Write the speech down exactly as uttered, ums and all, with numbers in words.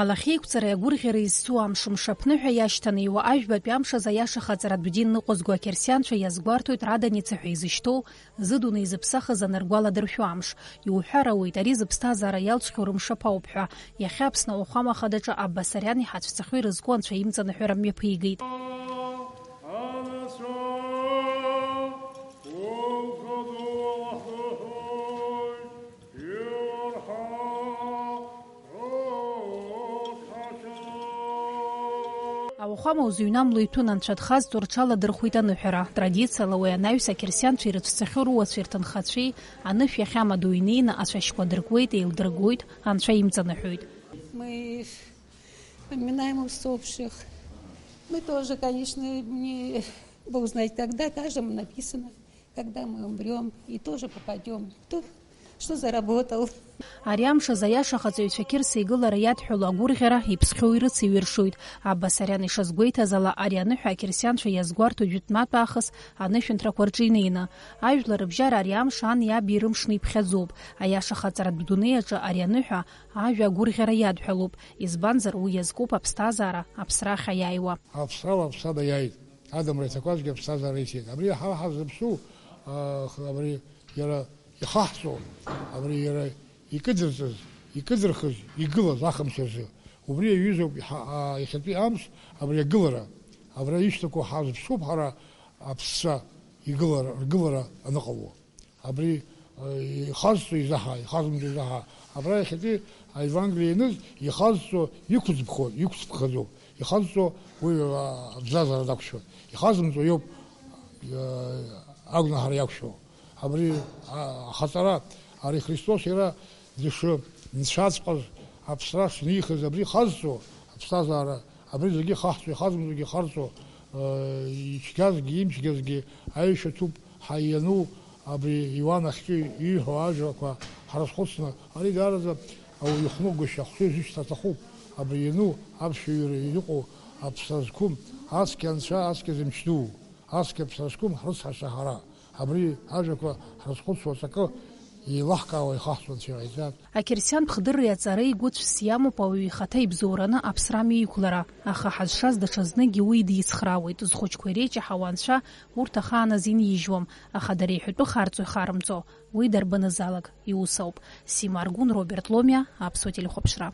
Алахьеиқәҵареи агәырӷьареи зцу амш мшаԥныҳәа иашьҭанеиуа ажәбатәи амш азы аиашахаҵаратә дин ныҟәызго ақьырсианцәа иазгәарҭоит Раданица ҳәа изышьҭоу, зыдунеи зыԥсахыз аныргәаладыршәо амш. Иуҳәар ауеит, ари зыԥсҭазаара иалҵхьоу рымшаԥ ауп ҳәа. Иахьа Аԥсны ауахәама хадаҿы Аббасариан иҳацәцахьоу ирызку анцәа имҵаныҳәара мҩаԥигеит. Ауахәама узыҩнамло иҭәын, анцәа дхазҵо рҽаладырхәит аныҳәара. Традициала уи анаҩс ақьырсианцәа ирыцәцахьоу руацәеи рҭынхацәеи анышә иахьамадоу инеины ацәашьқәа дыркуеит, еилдыргоит, анцәа имҵаныҳәоит. Мы вспоминаем усопших. Мы тоже, конечно, не, Бог знает когда, каждому написано, когда мы умрём, и тоже попадём. Кто что заработал. Ари амш азы аиашахаҵаҩцәа Қьырса игылара иадҳәалоу агәырӷьара иԥсхьоу ирыцеиҩыршоит. Аббасариан ишазгәеиҭаз ала, ари аныҳәа ақьырсианцәа иазгәарҭо жәытәнатә аахыс анышәынҭрақәа рҿы инеины. Ажәлар рыбжьара ари амш ани аби рымшны иԥхьаӡоуп. Аиашахаҵаратә дунеи аҿы ари аныҳәа ажәа агәырӷьара иадҳәалоуп, избанзар, уи иазкуп аԥсҭазаара аԥсра ахь аиааиуа. Аԥсрала аԥсада иааит. Адамра иҭақәазгьы аԥсҭазаара иҭеит. Абри ҳара ҳазыԥсу, а, х-, абри иара ихаҳҵо, абри иара икыдырҵаз, икыдырхыз, игылаз ахымш азы. Убри аҩызоуп иҳа-, а, иахьатәи амш, абри агылара. Абра ишьҭақәоу ҳазыԥсуп ҳара аԥсцәа игылара, ргылара аныҟало. Абри, э, ихазҵо изаҳа, ихазымҵо изаҳа. Абра иахьатәи аевангелие ианыз ихазҵо иқәӡбхо, иқәӡбхаӡоуп. Ихазҵо уи, а, абзазара дақәшәоит. Ихазымҵо иоуп, э, агәнаҳара иақәшәо. Абри, а, ахаҵара, ари Христос иара дышнцәаҵәҟьаз, аԥсра шнихыз, абри ихазҵо аԥсҭазаара, абри зегьы ихаҳҵо, ихазымҵогьы ихарҵо, э, ицәгьазгьы, имчгьазгьы аишьа ҭуп ҳәа иану абри Иоанн ахьтәы ииҳәо ажәақәа ҳрызхәыцны, ари даараӡа ауаҩы ихәмыргәышьа ахшыҩ зышьҭра аҭахуп. Абри иану аԥсшәаҩыра иҟоу аԥсра зқәым, ацқьа анцәа, ацқьа зымч дуу, ацқьа аԥсра зқәым ҳрыцҳашьа ҳара. Абри ажәақәа ҳрызхәыцуа аҵакы еилаҳкаауа ихаҳҵо Анцәа иҟаиҵап. Ақьырсиантә хдырреи аҵареи гәыцәс иамоуп ауаҩы ихаҭа ибзоураны аԥсра амҩа иқәлара, аха ҳазшаз даҽазныкгьы уи дицхраауеит, зхәыҷқәа иреиҷаҳауа анцәа урҭ ахааназ инижьуам, аха дара иҳәатәы харҵо-ихарымҵо, уи дарбанызаалак иус ауп. Сима Аргәын, Роберт Ломиа, Аԥсуа телехәаԥшра.